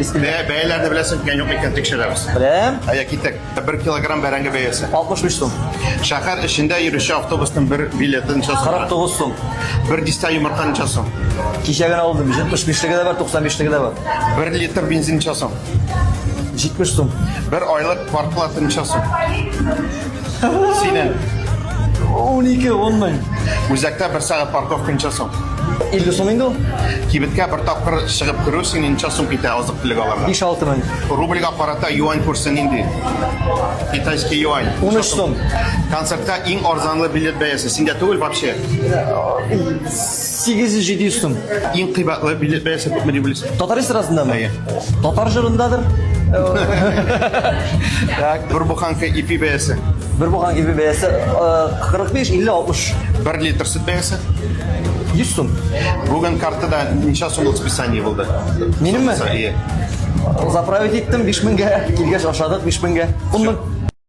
Бисмилла. Бәя, бәяләрне беләсең икән, юк икән тикшерәбез. Беләм. Әйе, киттек. 1 килограмм бәрәңге бәясе. 65 сум. Шәһәр эчендә йөрүче автобусның бер билеты ничә сум? 49 сум. Бер дистә йомырка ничә сум? Кичә генә алдым. 75-леге дә бар, 95-леге дә бар. 1 литр бензин ничә сум? 70 сум. Бер айлык квартплата ничә сум? Синең. 12, 10 мең. Үзәктә бер сәгать парковка ничә сум? 50 сум инде ул. Кибеткә бер тапкыр чыгып керү синең ничә сум китә азык-төлек алырга? 5-6 мең. Рубльгә карата юань курсы нинди? Китайский юань. 13 сум. Концертка иң арзанлы билет бәясе синдә түгел вообще. 800-700 сум. Иң кыйбатлы билет бәясе күпме дип уйлыйсың? Татар эстрадасындамы? Әйе. Татар җырындадыр. Так, бер буханка ипи бәясе. Бер булган ипи бәясе 45, 50, 60. 1 литр сөт бәясе. 100 сум. Бүген картада ничә сумлык списание булды? Минемме? Әйе. Заправить иттем 5000-гә, килгәч ашадык 5000-гә. 10 мең.